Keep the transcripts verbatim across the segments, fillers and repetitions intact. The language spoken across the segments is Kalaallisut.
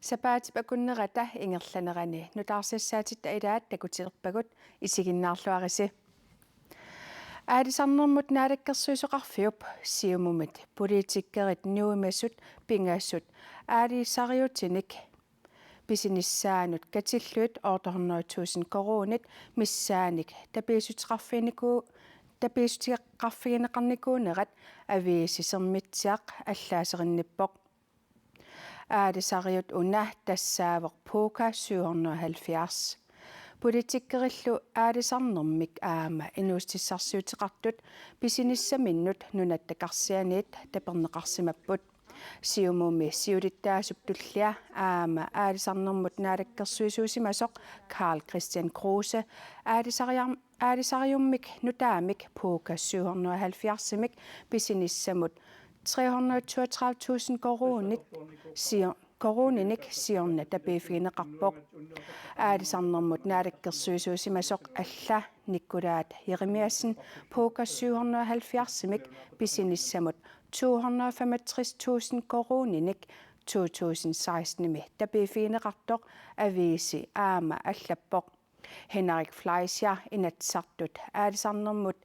Sapaatip akunnerata ingerlanerani nutaarsiassaatitta ilaat takutilerpagut, isiginnaarluarisi. Aalisarnermut Naalakkersuisoqarfiup Siumumit politikerit nuimasut pingasut aalisariutinik pisinissaannut katillugit otte hundrede tusind koruunit missaannik tapiissuteqarfiginiku-, tapiissuteqarfigineqarnikuunerat aviisi Sermitsiaq allaaserinnippoq. Aalisariut una tassaavoq Puuka syv hundrede og halvfjerds. Politikerillu aalisarnermik aamma inuussutissarsiuteqartut pisinissaminnut Nunatta Karsianiit taperneqarsimapput. Siumumi siulittaasup tullia aamma aalisarnermut naalakkersuisuusimasoq Karl-Kristian Kruse aalisariar-, aalisariummik nutaamik Puuka syv hundrede og halvfjerds-imik pisinissamut tre hundrede toogtredive tusind koruunit sio-, koruuninik siorna tapiiffigineqarpoq. Aalisarnermut naalakkersuisuusimasoq alla Nikolaj Jeremiassen Puuka syv hundrede og halvfjerds-imik pisinissamut to hundrede og femogtres tusind koruuninik to tusind seksten-imi tapiiffigineqartoq aviisi aamma allappoq. Henrik Fleischer Inatsisartut aalisarnermut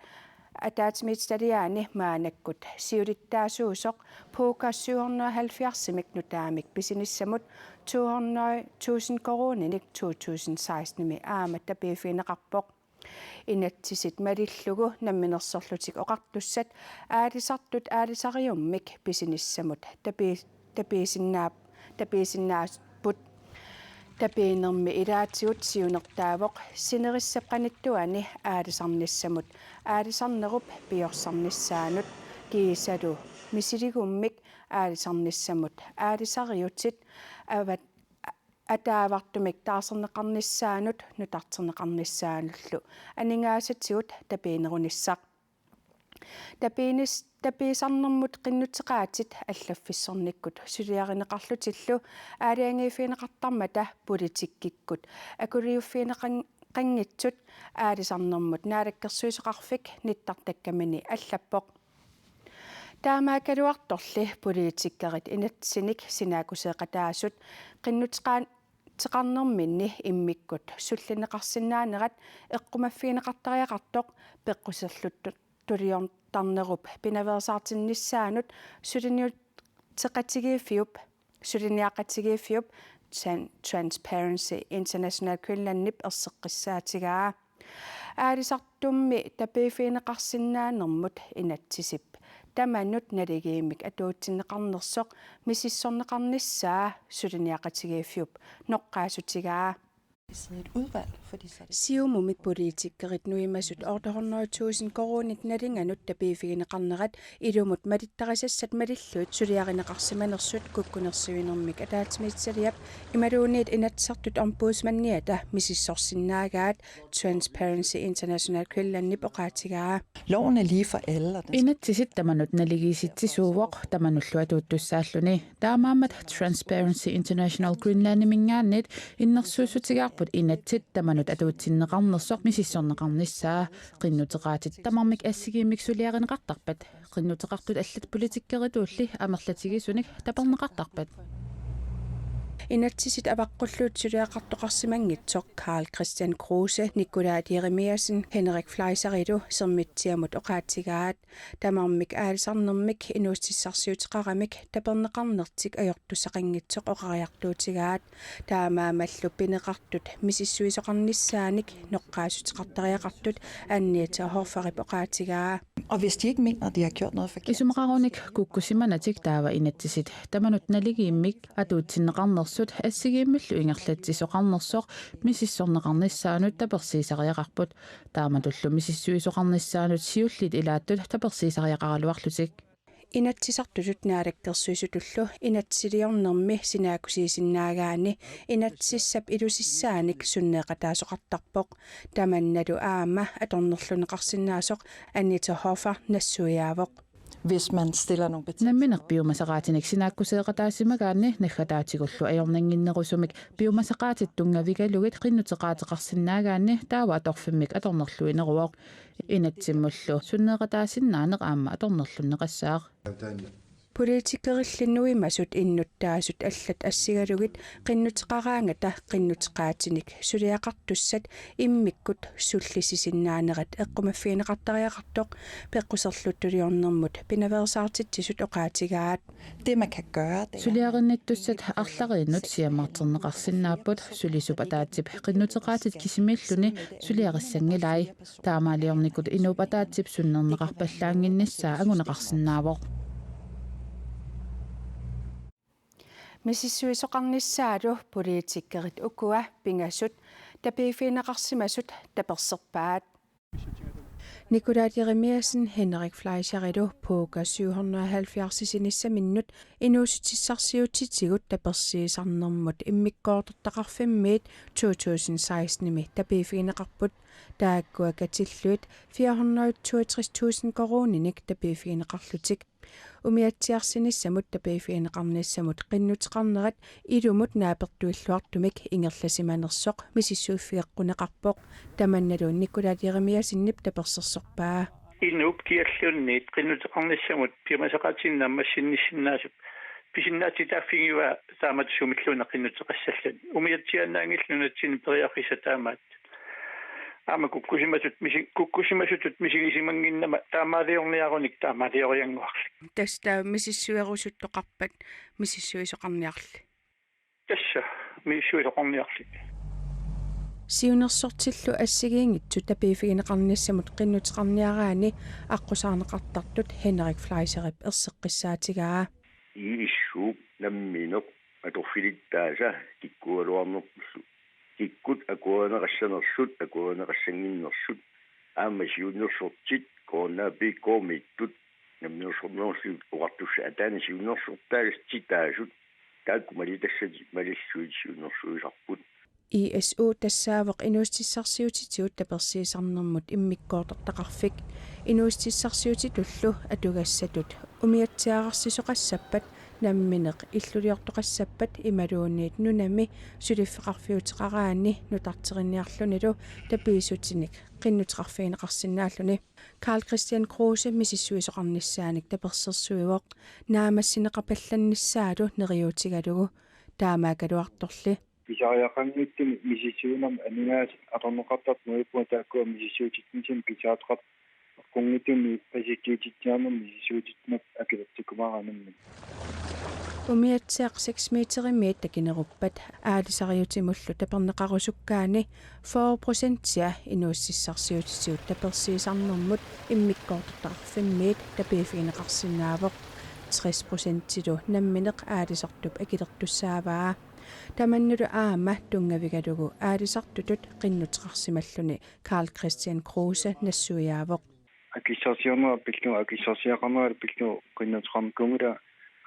ataatsimiititaliaani maannakkut siulittaasuusoq Puuka syv hundrede og halvfjerds-imik nutaamik pisinissamut to hundrede tusind koruuninik to tusind seksten-imi aamma tapiiffigineqarpoq. Inatsisit malillugu Namminersorlutik Oqartussat aalisartut aalisariummik pisinissamut tapii-, tapiisinnaap-, tapiisinnaapput. Tapiinermi ilaatigut siunertaavoq sinerissap qanittuani aalisarnissamut aalisarnerup piorsarnissaanut kiisalu misiligummik aalisarnissamut aalisariutit avat-, ataavartumik taarserneqarnissaannut nutarterneqarnissaanullu aningaasatigut tapiinerunissaq. Tapiinis-, tapiisarnermut qinnuteqaatit allaffissornikkut suliarineqarlutillu aalajangiiffigineqartarmata politikkikkut akuliuffigineqan-, -qanngitsut aalisarnermut naalakkersuisoqarfik nittartakkamini allappoq. Taamaakkaluartorli politikerit inatsisinik sinaakkuseeqataasut qinnuteqaan-, -teqarnerminni immikkut sullinneqarsinnaanerat eqqumaffigineqartariaqartoq peqquserluttuliortarnerup pinaveersaartinnissaanut suliniuteqatigiiffiup, suliniaqatigiiffiup Tran-, Transparency International Greenlandip erseqqissaatigaa. Aalisartummi tapiiffigineqarsinnaanermut inatsisip tamanut naligiimmik atuutsinneqarnersoq misissorneqarnissaa suliniaqatigiiffiup noqqaassutigaa. Sidde et udvalg, fordi så er det Siumumi politikerit nuimasut otte hundrede tusind koruunit nalinganut tapiiffigineqarnerat ilumut malittarisassat malillugit suliarineqarsimanersut kukkunersiuinermik ataatsimiititaliap imaluunniit Inatsisartut Ombudsmandiata misissorsinnaagaat Transparency International Greenlandip oqaatigaa. Loven er lige for alle, og den Inatsisit tamanut naligiissitsisuuvoq tamanullu atuuttussaalluni. Taamaammat Transparency International Greenlandiminngaanniit innersuussutigaarput inatsit tamanut atuutsinneqarnersoq misissorneqarnissaa. Qinnuteqaatit tamarmik assigiimmik suliarineqartarpat? Qinnuteqartut allat politikeritulli amerlatigisunik taperneqartarpat? Inatsisit avaqqullutik suliaqartoqarsimanngitsoq Karl-Kristian Kruse Nikolaj Jeremiassen Henrik Fleischerilu Sermitsiamut oqaatigaat. Tamarmik aalisarnermik inuussutissarsiuteqaramik taperneqarnertik ajortussaqanngitsoq oqariartuutigaat. Taamaammallu pineqartut misissuisoqarnissaanik noqqaassuteqartariaqartut Anita Hoferip oqaatigaa. Og hvis de ikke mener, at de har gjort noget forkert, Isumaqarunik kukkusimanatik taava inatsisit tamanut naligiimmik atuutsinneqarnersut assigiimmillu ingerlatsisoqarnersoq misissorneqarnissaanut tapersiisariaqarput. Taamatullu misissuisoqarnissaanut siulliit ilaattut tapersiisariaqaraluarlutik. Inatsisartutut naalakkersuisutullu inatsisiliornermi sinaakkusiisinnaagaanni inatsisissap ilusissaanik sunneeqataasoqartarpoq. Tamannalu aamma atornerlunneqarsinnaasoq Anita Hofer nassuiaavoq. Hvis man stiller nogle betingelser Nammineq piumasaqaatinik sinaakkuseeqataasimagaanni naggataatigullu ajornannginnerusumik piumasaqaatit tunngavigalugit qinnuteqaateqarsinnaagaanni taava atorfimmik atornerluineruvoq. Inatsimmullu sunneeqataasinnaaneq aamma atornerlunneqassaaq. Politikerilli nuimasut innuttaasut allat assigalugit qinnuteqaraangata qinnuteqaatinik suliaqartussat immikkut sullissisinnaanerat eqqumaffigineqartariaqartoq peqquserluttut tuliornermut pinaveersaartitsisut oqaatigaat. Det, man kan gøre, det er... Suliarinnittussat arlariinnut siammarterneqarsinnaapput, sulisup ataatsip qinnuteqaatit kisimiilluni suliarissanngilai. Taamaaliornikut inuup ataatsip sunnerneqarpallaannginnissaa anguneqarsinnaavoq. Misissuisoqarnissaalu politikerit ukua pingasut tapiiffigineqarsimasut taperserpaat. Nikolaj Jeremiassen Henrik Fleischerilu Poker syv hundrede og halvfjerds-isinissaminnut inuussutissarsiutitigut tapersiisarnermut immikkoortortaqarfimmiit to tusind seksten-imi tapiiffigineqarput, taakkua katillugit fire hundrede toogtres tusind koruuninik tapiiffigineqarlutik. Umiatsiarsinissamut tapiiffigineqarnissamut qinnuteqarnerat ilumut naapertuilluartumik ingerlasimanersoq misissuiffigeqquneqarpoq. Tamannalu Nikolaj Jeremiassenip tapersersorpaa. Inuup kialluunniit qinnuteqarnissamut piumasaqaatinik naammassinnissinnaasup pisinnaatitaaffigivaa taamatut sumilluunniit qinnuteqassalluni. Umiatsiaannaanngillat nunatsinni periarfissat taamaattut. Aamma kukkusimasut misi-, kukkusimasutut misigisimannginnama taamaaliorniarunik taamaalioriannguarlik. Tassa misissuerusuttoqarpat misissuisoqarniarli. Tassa misissuisoqarniarli. Siunnersortillu assigiinngitsut tapiiffigineqarnissamut qinnuteqarniaraanni aqqusaarneqartartut Henrik Fleischerip erseqqissaatigaa. I S U-p nammineq atorfilittaasa kikkuugaluarnerpullu. Kikkut akuerineqassanersut, akuerineqassannginnersut, aamma siunnersortit, K N A P-kkoormiittut, namminersornerullutik oqartussat ataani siunnersortaasut, taakku malitassatik malillutik siunnersuisarput. I S U tassaavoq inuussutissarsiutitigut tapersiisarnermut immikkoortortaqarfik. Inuussutissarsiutitullu atugassatut umiatsiaararsisoqassappat, nammineq illuliortoqassappat imaluunniit nunami suliffeqarfiuteqaraanni nutarterinniarlunilu tapiissutinik qinnuteqarfigineqarsinnaalluni. Karl-Kristian Kruse misissuisoqarnissaanik tapersersuivoq, naammassineqapallannissaalu neriuutigalugu. Taamaakkaluartorli. Pisariaqanngitsumik misissuinermut aningaasat atorneqartartut nuippunga taakkua misissuitinnissamik pisariaqartut. Qunngitsumik pasilliutitsiarnermik misissuititsinerput akilertikkumaarami. Umiatsiaq seks meterimiit takineruppat aalisariutimullu taperneqarusukkaanni fyrre procentia inuussutissarsiutitigut tapersiisarnermut immikkoortortaqarfimmiit tapiiffigineqarsinnaavoq. Tres procentilu nammineq aalisartup akilertussaavaa. Tamannalu aamma tunngavigalugu aalisartutut qinnuteqarsimalluni Karl-Kristian Kruse nassuiaavoq. Akissarsiornerat pillugu, akissarsiaqarnerat pillugu qinnuteqarnikuunngilanga,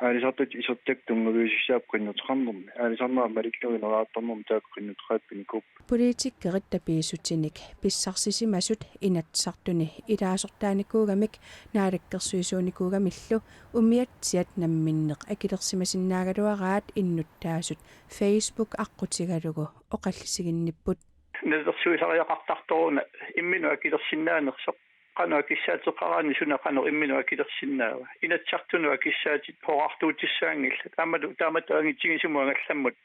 aalisartut isertakkat tunngaviusussaapput qinnuteqarnermi, aalisarnerat malillugu ineriartornermi taakku qinnuteqaatit pinikuupput. Politikerit tapiissutinik pissarsisimasut Inatsisartuni ilaasortaanikuugamik naalakkersuisuunikuugamillu umiatsiat namminneq akilersimasinnaagaluaraat innuttaasut Facebook aqqutigalugu oqallisiginnipput. Nalilersuisariaqartartoruna imminut akilersinnaanersoq. Qanoq akissaateqaraanni suna qanoq imminut akilersinnaava? Inatsisartunut akissaatit horartuutissaanngillat. Aammalu taamatut angitsigisumut angallammut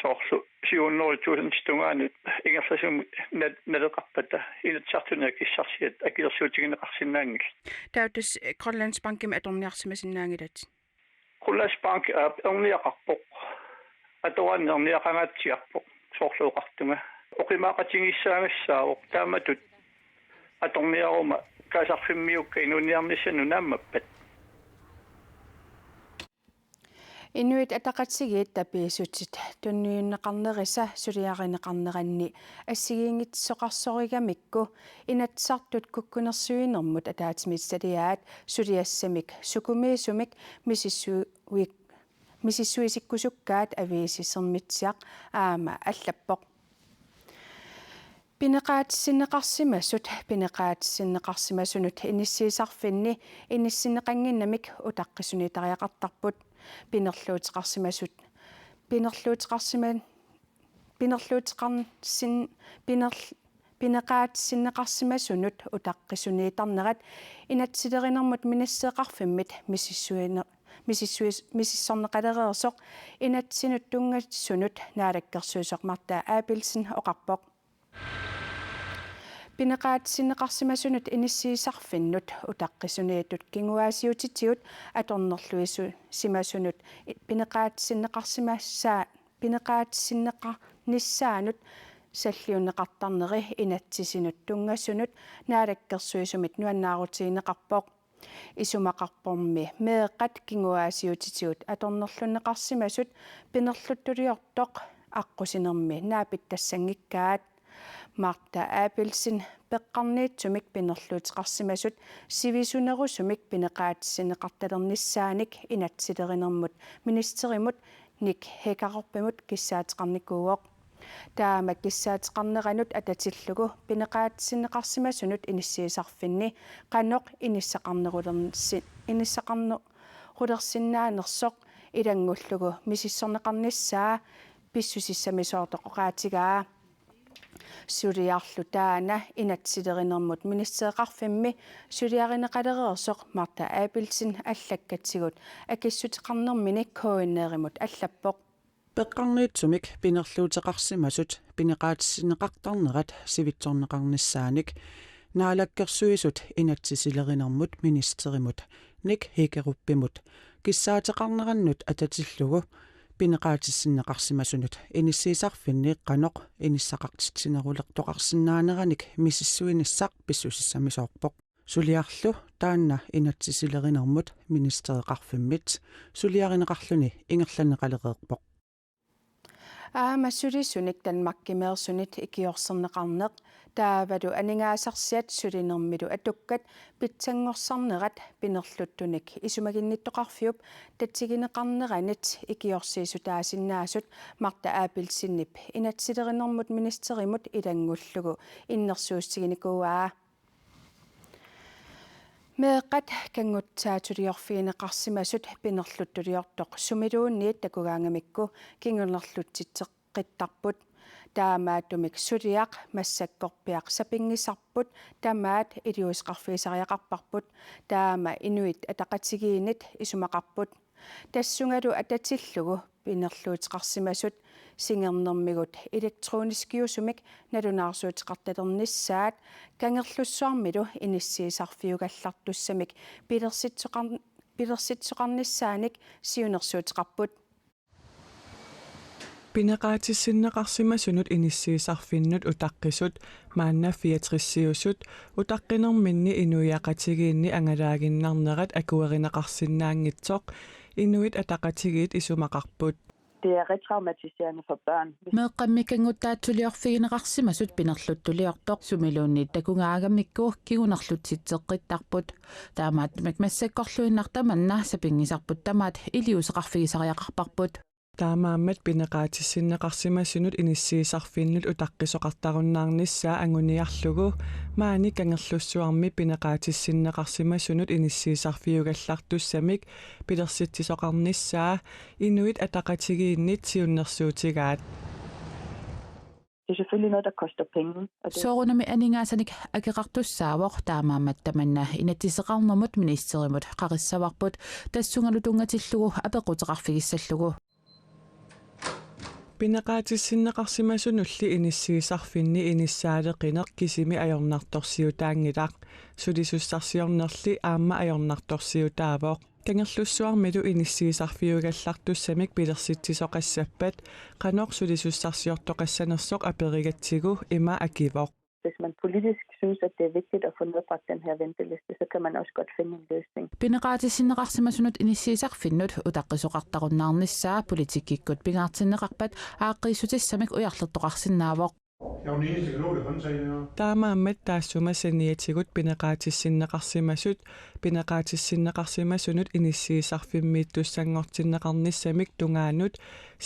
soorlu syv hundrede tusind tungaanut ingerlasumik nal-, naleqarpata Inatsisartuni akissarsiat akilersuutigineqarsinnaanngillat. Taava tassa Grønlandsbankimi atorniarsimasinnaanngilatit? Grønlandsbank aap erniaqarpoq. Atoraanni erniaqangaatsiarpoq soorlu oqartunga. Oqimaaqatigiissaagassaavoq taamatut atorniaruma kaasarfimmiukka inuuniarnissannut naammappat. Inuit Ataqatigiit tapiissutit tunniunneqarnerisa suliarineqarneranni assigiinngitsoqarsorigamikku Inatsisartut kukkunersiuinermut ataatsimiititaliaat suliassamik sukumiisumik misissui-, misissuisikkusukkaat aviisi Sermitsiaq aamma allappoq. Pineqaatissinneqarsimasut, pineqaatissinneqarsimasunut inissiisarfinni inissinneqannginnamik utaqqisuniitariaqartarput. Pinerluuteqarsimasut, pinerluuteqarsima-, pinerluuteqarsin-, pinerl-, pineqaatissinneqarsimasunut utaqqisuniittarnerat inatsisilerinermut ministereqarfimmit misissuine-, misissuis-, misissorneqalereersoq inatsinut tunngasunut naalakkersuisoq Martha Abelsen oqarpoq. Pineqaatissinneqarsimasunut inissiisarfinnut utaqqisuniittut kinguaassiuutitigut atornerluisimasunut i-, pineqaatissinneqarsimassaa-, pineqaatissinneqarnissaanut salliunneqartarneri inatsisinut tunngasunut naalakkersuisumit nuannaarutigineqarpoq. Isumaqarpormi meeqqat kinguaassiuutitigut atornerlunneqarsimasut pinerluttuliortoq aqqusinermi naapittassanngikkaat. Martha Abelsen peqqarniitsumik pinerluuteqarsimasut sivisunerusumik pineqaatissinneqartalernissaanik inatsilerinermut ministerimut Nick Hækkerupimut kissaateqarnikuuvoq. Taama kissaateqarneranut atatillugu pineqaatissinneqarsimasunut inissiisarfinni qanoq inissaqarnerulersi-, inissaqarnerulersinnaanersoq ilanngullugu misissorneqarnissaa pissusissamisoortoq oqaatigaa. Suliarlu taanna inatsilerinermut ministereqarfimmi suliarineqalereersoq Martha Abelsen allakkatigut akissuteqarnermini K N R-imut allappoq. Peqqarniitsumik pinerluuteqarsimasut pineqaatissinneqartarnerat sivitsorneqarnissaanik Naalakkersuisut inatsisilerinermut ministerimut Nick Hækkerupimut kissaateqarnerannut atatillugu pineqaatissinneqarsimasunut inissiisarfinni qanoq inissaqartitsinerulertoqarsinnaaneranik misissuinissaq pissusissamisoorpoq. Suliarlu taanna inatsisilerinermut ministereqarfimmit suliarineqarluni ingerlanneqalereerpoq. Aamma sulisunik Danmarkimeersunit ikiorserneqarneq taavalu aningaasarsiat sulinermilu atukkat pitsanngorsarnerat pinerluttunik isumaginnittoqarfiup tatigineqarneranit ikiorsiissutaasinnaasut Martha Abelsenip inatsisilerinermut ministerimut ilanngullugu innersuussutiginikuuaa. Meeqqat kanngutsaatuliorfigineqarsimasut pinerluttuliortoq sumiluunniit takugaangamikku kingunerlutsitseqqittarput. Taamaattumik suliaq massakkorpiaq sapinngisarput tamaat iliuuseqarfigisariaqarparput. Taama Inuit Ataqatigiinnit isumaqarput. Tassungalu atatillugu pinerluuteqarsimasut singernermigut elektroniskiusumik nalunaarsuuteqartalernissaat Kangerlussuarmilu inissiisarfiugallartussamik pilersitsoqar-, pilersitsoqarnissaanik siunnersuuteqarput. Pineqaatissinneqarsimasunut inissiisarfinnut utaqqisut maanna fireogtresiusut utaqqinerminni inuiaqatigiinni angalaaginnarnerat akuerineqarsinnaanngitsoq Inuit Ataqatigiit isumaqarput. Det er retraumatiserende for børn. Meeqqammi kanngutsaatuliorfigineqarsimasut pinerluttuliortoq sumiluunniit takugaangamikku kingunerlutsitseqqittarput. Taamaattumik massakkorluinnaq tamanna sapinngisarput tamaat iliuuseqarfigisariaqarparput. Taamaammat pineqaatissinneqarsimasunut inissiisarfinnut utaqqisoqartarunnaarnissaa anguniarlugu maani Kangerlussuarmi pineqaatissinneqarsimasunut inissiisarfiugallartussamik pilersitsisoqarnissaa Inuit Ataqatigiinnit siunnersuutigaat. Det er selvfølgelig noget, der koster penge, og det Soorunami aningaasanik akeqartussaavoq, taamaammat tamanna inatsiseqarnermut ministerimut qaqissavarput tassungalu tunngatillugu apeqquteqarfigissallugu. Pineqaatissinneqarsimasunulli inissiisarfinni inissaaleqineq kisimi ajornartorsiutaanngilaq. Sulisussarsiornerli aamma ajornartorsiutaavoq. Kangerlussuarmilu inissiisarfiugallartussamik pilersitsisoqassappat qanoq sulisussarsiortoqassanersoq aperigatsigu ima akivoq. Hvis man politisk synes, at det er vigtigt at få nedbragt den her venteliste, så kan man også godt finde en løsning. Pineqaatissinneqarsimasunut inissiisarfinnut utaqqisoqartarunnaarnissaa politikkikkut pingaartinneqarpat aaqqiissutissamik ujarlertoqarsinnaavoq. Jeg er den eneste, der lå i håndtag her. Taamaammat taassuma saniatigut pineqaatissinneqarsimasut pineqaatissinneqarsimasunut inissiisarfimmiittussanngortinneqarnissamik tungaanut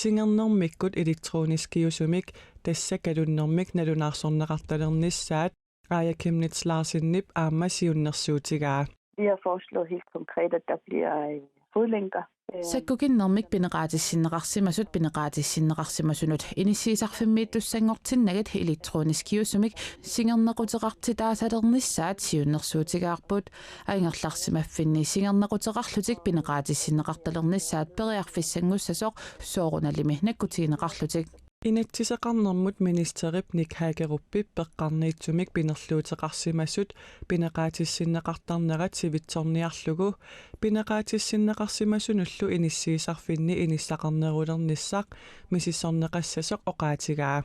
singernermikkut elektroniskiusumik tassa kalunnermik nalunaarsorneqartalernissaat Aaja Chemnitz Larsenip aamma siunnersuutigaa. Vi har foreslået helt konkret, at der bliver, øh, fodlænker. Øh, Sakkukinnermik pineqaatissinneqarsimasut pineqaatissinneqarsimasunut inissiisarfimmiittussanngortinnagit elektroniskiusumik singernequteqartitaasalernissaat siunnersuutigaarput. Angerlarsimaffinni singernequteqarlutik pineqaatissinneqartalernissaat periarfissanngussasoq soorunalimi nakkutigineqarlutik. Inatsiseqarnermut ministerip Nick Hagerupip peqqarniitsumik pinerluuteqarsimasut pineqaatissinneqartarnerat sivitsorniarlugu pineqaatissinneqarsimasunullu inissiisarfinni inissaqarnerulernissaq misissorneqassasoq oqaatigaa.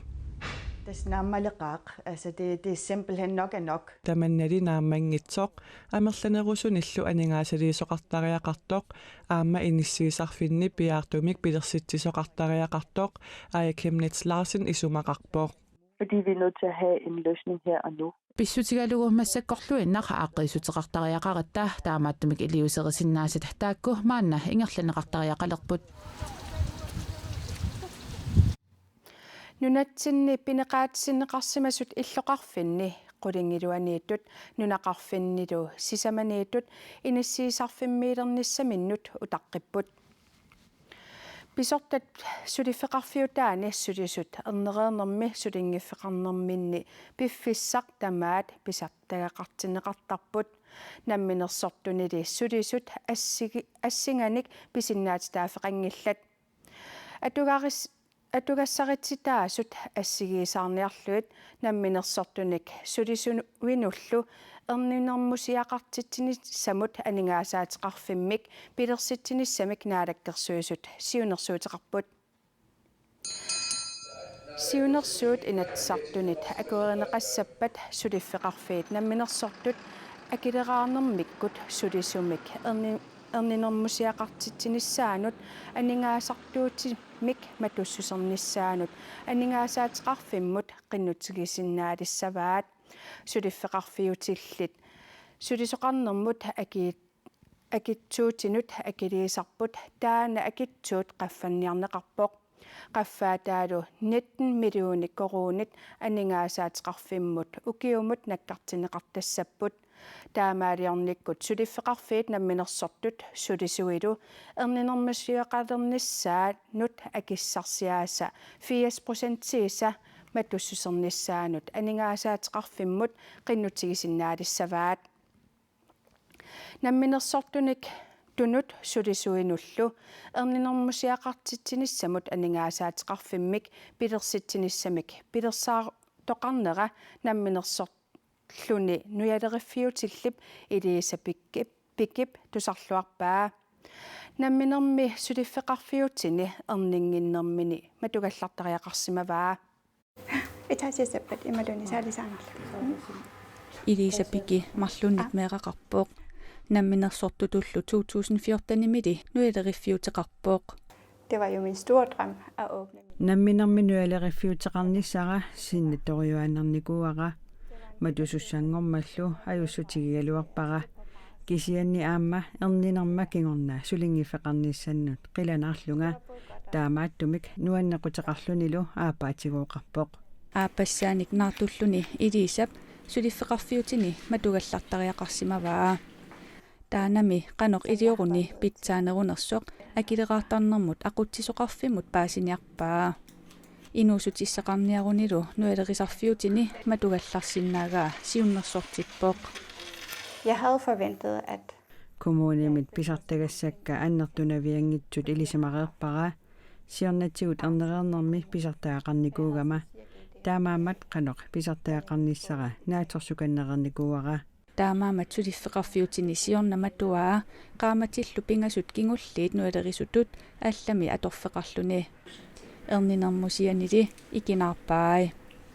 Tassa naammaleqaaq. Altså, det, det er simpelthen nok er nok. Tamannali naammanngitsoq, amerlanerusunillu aningaasaliisoqartariaqartoq, aamma inissiisarfinni piaartumik pilersitsisoqartariaqartoq, Aaja Chemnitz Larsen isumaqarpoq. Fordi vi er nødt til at have en løsning her og nu. Pissutigalugu massakkorluinnaq aaqqiissuteqartariaqaratta, taamaattumik iliuuserisinnaasat taakku maanna ingerlanneqartariaqalerput. Nunatsinni pineqaatissinneqarsimasut illoqarfinni qulingiluaniittut nunaqarfinnilu sisamaniittut inissiisarfimmiilernissaminnut utaqqipput. Pisortat suliffeqarfiutaanni sulisut ernereernermi sulinngiffeqarnerminni piffissaq tamaat pisartagaqartinneqartarput. Namminersortunili sulisut assigi-, assinganik pisinnaatitaaffeqanngillat. Atugaris-, atugassarititaasut assigiisaarniarlugit namminersortunik sulisuinullu erninermusiaqartitsinissamut aningaasaateqarfimmik pilersitsinissamik Naalakkersuisut siunnersuuteqarput. Siunnersuut Inatsisartunit akuerineqassappat suliffeqarfiit namminersortut akileraarnermikkut sulisumik erni-, erninermusiaqartitsinissaanut aningaasartuutimik matussusernissaanut aningaasaateqarfimmut qinnutigisinnaalissavaat. Suliffeqarfiutillit sulisoqarnermut aki-, akitsuutinut akiliisarput, taanna akitsuut qaffanniarneqarpoq. Qaffaataalu nitten millionit koruunit aningaasaateqarfimmut ukiumut nakkartinneqartassapput. Taamaaliornikkut suliffeqarfiit namminersortut sulisuilu erninermusiaqalernissaannut akissarsiaasa firs procentiisa matussusernissaanut aningaasaateqarfimmut qinnutigisinnaalissavaat. Namminersortunik tunut sulisuinullu erninermusiaqartitsinissamut aningaasaateqarfimmik pilersitsinissamik pilersaartoqarnera namminersorluni nujaleriffiutillip Elisa Pikkip, Pikkip tusarluarpaa. Namminermi suliffeqarfiutini erninnginnermini matugallartariaqarsimavaa. Itaasiassappat imaluunniit saalisaanarlu. Elisa Pikki marlunnik meeraqarpoq. Namminersortutullu to tusind fjortenimili nujaleriffiuteqarpoq. Det var jo min store drøm at åbne. Namminermi nujaleriffiuteqarnissara sinnitoriuaannarnikuuara. Matusussanngormallu ajuussutigigaluarpara. Kisianni aamma erninerma kingorna sulinngiffeqarnissannut qilanaarlunga, taamaattumik nuannequteqarlunilu aappaatigooqarpoq. Aappassaanik naartulluni Elisap suliffeqarfiutini matugallartariaqarsimavaa. Taannami qanoq ilioruni pitsaanerunersoq akileraartarnermut aqutsisoqarfimmut paasiniarpaa. Inuussutissaqarniarunilu nujalerissarfiutini matugallarsinnaagaa siunnersortippoq. Jeg havde forventet, at kommunimit pisartagassakka annertunavianngitsut ilisimareerpara, siornatigut ernereernermi pisartagaqarnikuugama. Taamaammat qanoq pisartagaqarnissara naatsorsukannereernikuuara. Taamaammat suliffeqarfiutini siorna matuaa qaammatillu pingasut kingulliit nujalerisutut allamik atorfeqarluni. Erninermusianili ikinaarpai.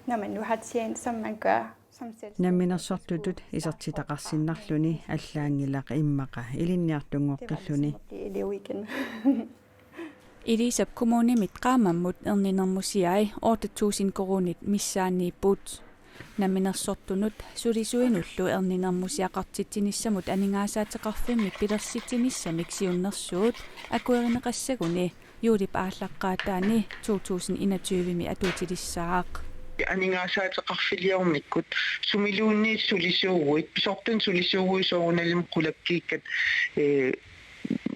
Når man nu har tjent, som man gør, som selvstændig. Namminersortutut isertitaqarsinnarluni allaanngilaq immaqa ilinniartunngoqqilluni. Det var ligesom at blive elev igen. Elisap kommunimit qaammammut erninermusiai otte tusind koruunit missaanniipput. Namminersortunut sulisuinullu erninermusiaqartitsinissamut aningaasaateqarfimmik pilersitsinissamik siunnersuut akuerineqassaguni juulip aallaqqaataani to tusind enogtyvemi atuutilissaaq. Aningaasaateqarfiliornikkut sumiluunniit sulisuuguit, pisortanit sulisuuguit soorunalimi qulakkiikkat, eh,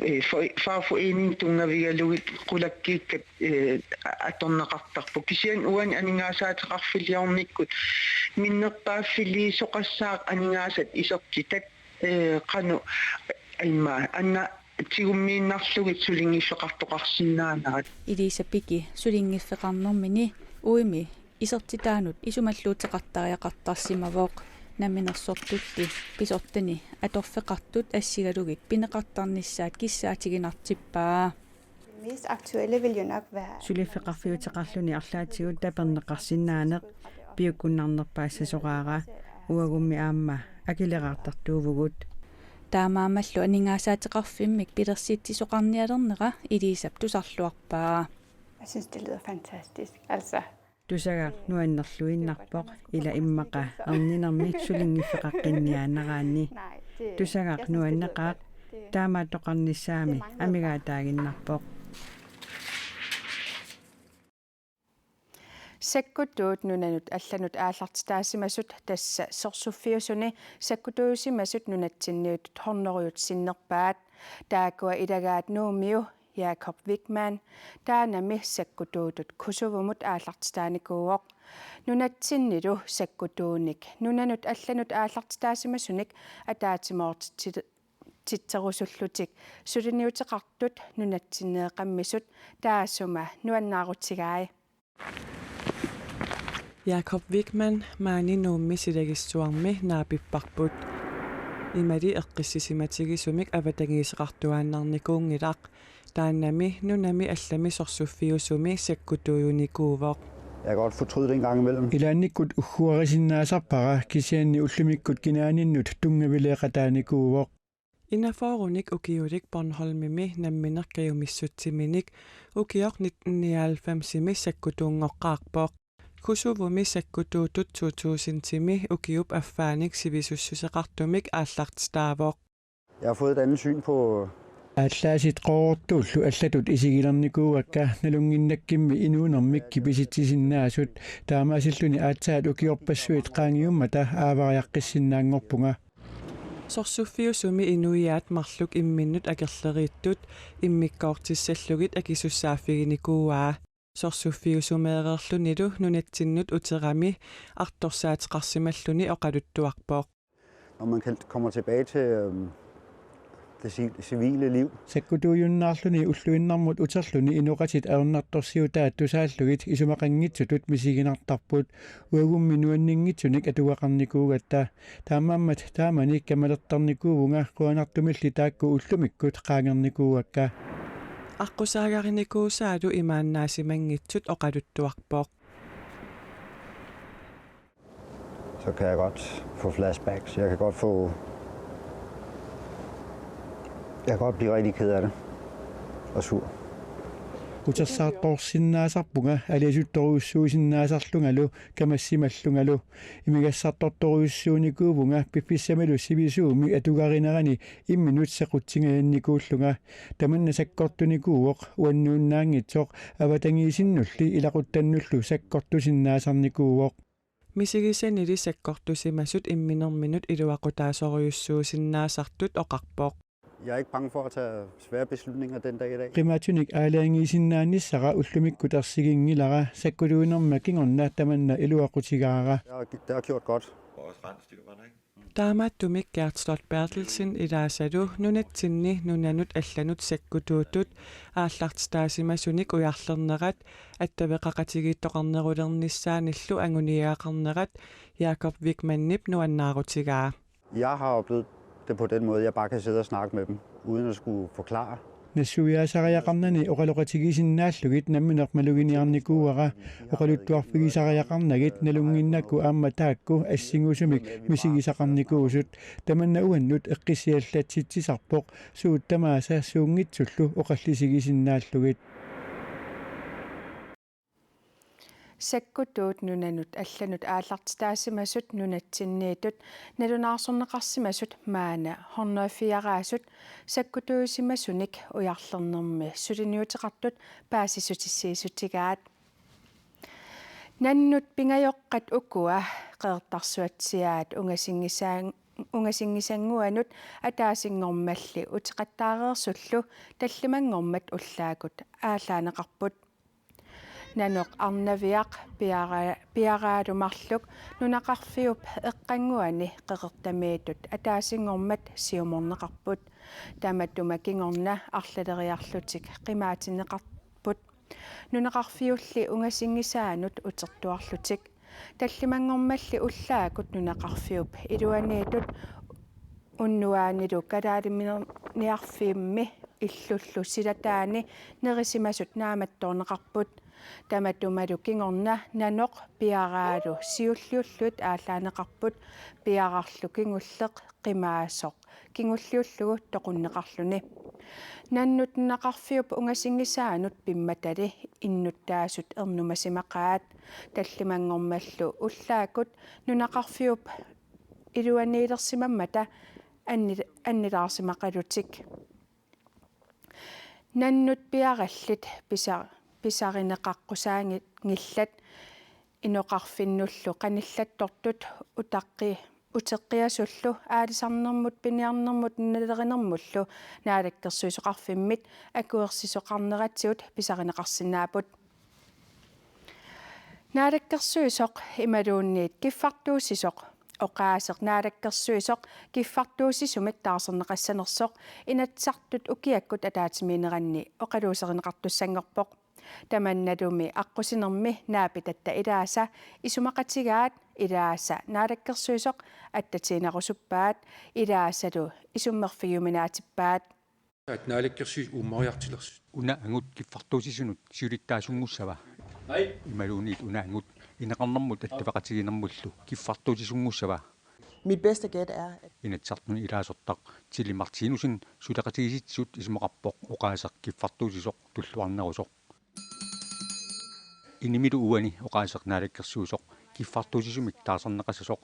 eh, for-, fagforening tunngavigalugit qulakkiikkat, eh, a-, atorneqartarput. Kisianni uani aningaasaateqarfiliornikkut minnerpaaffiliisoqassaaq aningaasat isertitat, eh, qanoq immaqa anna tigummiinnarlugit sulinngiffeqartoqarsinnaanerat. Elisa Bigge sulinngiffeqarnermini uimi isertitaanut isumalluuteqartariaqartarsimavoq. Namminersortulli pisortani atorfeqartut assigalugit pineqartarnissaat kissaatiginartippaa. Det mest aktuelle vil jo nok være... Suliffeqarfiuteqarluni arlaatigut taperneqarsinnaaneq piukkunnarnerpaassasoraara, uagummi aamma akileraartartuuvugut. Taamaammallu aningaasaateqarfimmik pilersitsisoqarnialernera Elisap tusarluarpaa. Jeg synes, det lyder fantastisk. Altså, tusagaq nuannerluinnarpoq, ila immaqa erninermi sulinngiffeqaqqinniaannaraanni. Tusagaq nuanneqaaq, taamaattoqarnissaami amigaataaginnarpoq. Sakkutuut nunanut allanut aallartitaasimasut, tassa sorsuffiusuni sakkutuujusimasut, nunatsinniittut hundredet sinnerpaat. Taakkua ilagaat Nuummiu Jakob Wichmann, taannami sakkutuutut Kosovomut aallartitaanikuuvoq. Nunatsinnilu sakkutuunik nunanut allanut aallartitaasimasunik ataatsimoortitsi-, titserusullutik suliniuteqartut nunatsinneeqammisut taassuma nuannaarutigai. Jakob Wichmann maani Nuummi silagissuarmi naapipparput. Imali eqqissisimatigisumik avatangiiseqartuaannarnikuunngilaq. Taannami nunami allami sorsuffiusumi sakkutuujunikuuvoq. Jeg kan godt fortryde det en gang imellem. Ilaannikkut ugguarisinnaasarpara, kisianni ullumikkut kinaaninnut tunngavileeqataanikuuvoq. Enogfyrrenik ukiulik Bornholmimi nammineq kajumissutsiminik ukioq nitten nioghalvfemsimi sakkutuunngoqqaarpoq. Kosovomi sakkutuutut to tusindimi ukiup affaanik sivisussuseqartumik aallartitaavoq. Jeg har fået et andet syn på... Aallaasit qoorortuullu allatut isigilernikuuakka, nalunnginnakkimmi inuunermik kipisitsisinnaasut. Taamaasilluni aatsaat ukiorpassuit qaangiummata aavariaqqissinnaanngorpunga. Sorsuffiusumi inuiaat marluk imminnut akerleriittut immikkoortissallugit akisussaaffiginikuuaa. Sorsuffiusumeereerlunilu nunatsinnut uterami artorsaateqarsimalluni oqaluttuarpoq. Når man kan, kommer tilbage til, øhm, det ci-, civile liv. Sakkutuujunnaarluni ulluinnarmut uterluni inoqatit ajornartorsiutaat tusaallugit isumaqanngitsutut misiginartarput. Uagummi nuanninngitsunik atugaqarnikuugatta. Taamaammat taamani kamalertarnikuuvunga, qujanartumilli taakku ullumikkut qaangernikuuakka. Aqqusaagarinikuusaalu imaannaasimanngitsut oqaluttuarpoq. Så kan jeg godt få flashbacks. Jeg kan godt få, jeg kan godt blive rigtig ked af det og sur. Utersaartoorsinnaasarpunga, aliasuttorujussuusinnaasarlungalu, kamassimallungalu. Imigassartortorujussuunikuuvunga piffissamilu sivisuumi atugarinerani imminut sequtsingajannikuullunga. Tamanna sakkortunikuuvoq, uannuunnaanngitsoq, avatangiisinnulli ilaquttannullu sakkortusinnaasarnikuuvoq. Misigisanili sakkortusimasut imminerminut iluaqutaasorujussuusinnaasartut oqarpoq. Jeg er ikke bange for at tage svære beslutninger den dag i dag. Qimaatsunik aalajangiisinnaanissara ullumikkut ersiginngilara, sakkutuunerma kingorna tamanna iluaqutigaara. Det har, det har gjort godt. Taamaattumik Gert Slot Berthelsen ilaasalu nunatsinni nunanut allanut sakkutuutut aallartitaasimasunik ujarlernerat attaveqaqatigiittoqarnerulernissaanillu anguniagaqarnerat Jakob Wichmannip nuannaarutigaa. Jeg har oplevet det på den måde, jeg bare kan sidde og snakke med dem, uden at skulle forklare. Nassuiaasariaqarnani oqaloqatigisinnaallugit nammineq maluginiarnikuuara, oqaluttuarfigisariaqarnagit nalunnginnakku aamma taakku assingusumik misigisaqarnikuusut. Tamanna uannut eqqissiallatsitsisarpoq, suut tamaasa suunngitsullu oqallisigisinnaallugu. Sakkutuut nunanut allanut aallartitaasimasut, nunatsinniittut nalunaarsorneqarsimasut maanna hundrede og fire-raasut sakkutuusimasunik ujarlernermi suliniuteqartut paasissutissiissutigaat. Nannut pingajoqqat ukua Qeqertarsuatsiaat ungasinngisaanng-, ungasinngisannguanut ataasinngormalli uteqattaareersullu tallimanngormat ullaakkut aallaaneqarput. Nanoq arnaviaq piara-, piaraalu marluk nunaqarfiup eqqannguani qeqertamiittut ataasinngormat siumorneqarput. Tamatuma kingorna arlaleriarlutik qimaatinneqarput. Nunaqarfiulli ungasinngisaannut utertuarlutik. Tallimanngormalli ullaakkut nunaqarfiup iluaniittut unnuaanilu kalaaliminerniarfimmi illullu silataani nerisimasut naammattoorneqarput. Tamatumalu kingorna nanoq piaraalu siulliulluit aallaaneqarput, piararlu kingulleq qimaasoq kingulliullugu toqunneqarluni. Nannut nunaqarfiup ungasinngisaannut pimmatali innuttaasut ernumasimaqaat. Tallimanngormallu ullaakkut nunaqarfiup iluaniilersimammata anni-, annilaarsimaqalutik. Nannut piarallit pisa-, pisarineqaqqusaanngillat inoqarfinnullu qanillattortut utaqqi-, uteqqiasullu aalisarnermut piniarnermut nalerinermullu naalakkersuisoqarfimmit akuersisoqarneratigut pisarineqarsinnaapput. Naalakkersuisoq imaluunniit kiffartuussisoq. Oqaaseq naalakkersuisoq kiffartuussisumik taarserneqassanersoq Inatsisartut ukiakkut ataatsimiinneranni oqaluuserineqartussanngorpoq. Tamannalumi aqqusinermi naapitatta ilaasa isumaqatigaat ilaasa naalakkersuisoq attatiinnarusuppaat ilaasalu isummerfigiuminaatippaat. At naalakkersuisut uummariartilersut. Una angut kiffartuussisunut siulittaasunngussavat. Nej. Imaluunniit una angut ineqarnermut attaveqatigiinnermullu kiffartuussisunngussavat. Mit bedste gæt er, at Inatsisartuni ilaasortaq Tilly Martinussen suleqatigiissitsisut isumaqarpoq oqaaseq kiffartuussisoq tulluarnerusoq. Inimilu uani oqaaseq naalakkersuisoq kiffartuussisumik taarserneqassasoq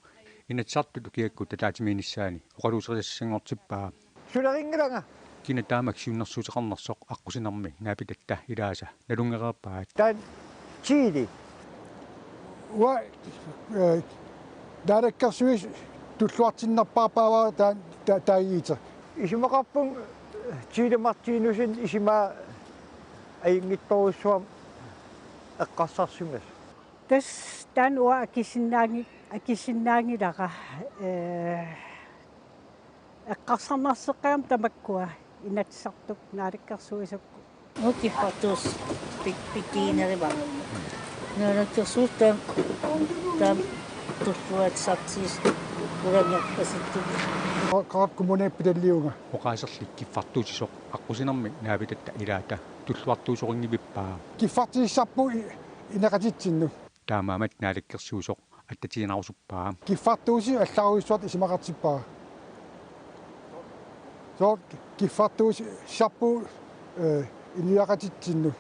Inatsisartut ukiakkut ataatsimiinnissaanni oqaluuserisassanngortippaa. Sulerinngilanga. Kina taamak siunnersuuteqarnersoq aqqusinermi naapitatta ilaasa nalunngereerpaat. Taanna Tilly. Uanga, eh, naalakkersuisut tulluartinnerpaarpaavara taan-, ta-, taagiitsoq. Isumaqarpunga Tilly Martinussen isumaa ajunngitsorujussuarmik eqqarsarsimasoq. Tassa taanna uanga akisinnaanngi-, akisinnaanngilara, eh, eqqarsarnarseqqaarama tamakkua Inatsisartut naalakkersuisukkut. Ukiffaktus pik-, pikkiinerima. Naalakkersuisut taam-, taam-, tulluatsisartigisut ulangerpasittut. Qa-, Qaqortoq Kommune pitalliunga. Oqaaserli kiffartuussisoq aqqusinermi naapitatta ilaata tulluartuusorinngivippaa. Kiffartuussisarpugut i-, ineqatitsinnut. Taamaammat naalakkersuisoq attatiinnarusuppaat. Kiffartuussisoq allarujussuartut isumaqartippara. Soorlu kiffartuussisarpugut, eh, inuiaqatitsinnut.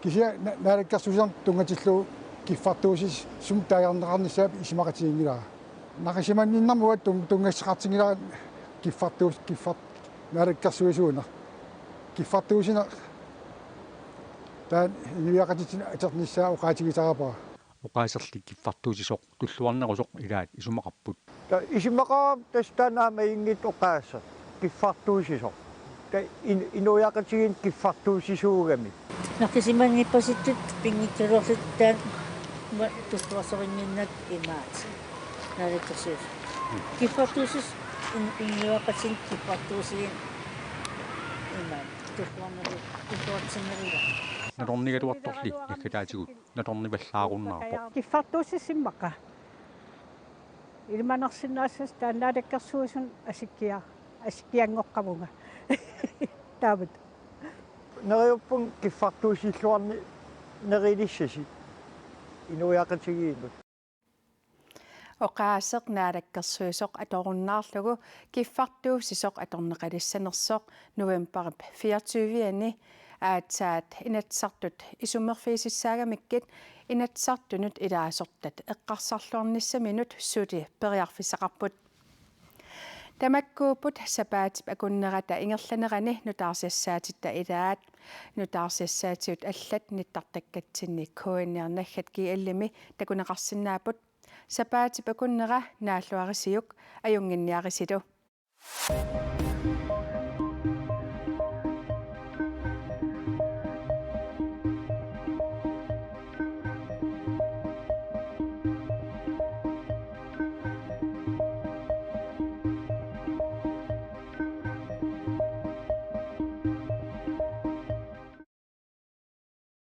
Kisianni na-, naalakkersuinermut tunngatillugu kiffartuussisumik taagineqarnissaa isumaqatiginngilara. Naqisimanninnermut uanga tun-, tunngassuteqartinngilara kiffartuus-, kiffart-, naalakkersuisuuneq. Kiffartuussineq taanna inuiaqatitsinnut atornissaa oqaatigisarpara. Oqaaserli kiffartuussisoq tulluarnerusoq ilaat isumaqarput. Taava isumaqarama tassa taanna aamma ajunngitsoq oqaaseq kiffartuussisoq. Taava in-, inuiaqatigiinni kiffartuussisuugami. Naqisimanngipasittut pinngitsoorlutik taanna tulluarsorinnginnakku imaat. Naalakkersuisoq. Kiffartuussisoq in-, inuiaqatigiinni kiffartuussineq imaat. Tulluarneru-, tulluartinnerullugu. Nalornigaluartorli naggataatigut nalornivallaarunnaarpoq. Kiffartuussisut immaqa ilimanarsinnaassasoq taanna naalakkersuisunut asikkia-, asikkianngoqqavunga. Taamatut. Neriuppunga kiffartuussilluarneq nerilissasi inuiaqatigiinnut. Oqaaseq naalakkersuisoq atorunnaarlugu kiffartuussisoq atorneqalissanersoq novembarip fireogtyve-ani aatsaat Inatsisartut isummerfigisassaagamikkit Inatsisartunut ilaasortat eqqarsarluarnissaminut suli periarfissaqarput. Tamakkuupput sapaatip akunnerata ingerlanerani nutaarsiassaatitta ilaat. Nutaarsiassaatigut allat nittartakkatsinni K N R naggat G L-imi takuneqarsinnaapput. Sapaatip akunnera naalluarisiuk, ajunnginniarisilu.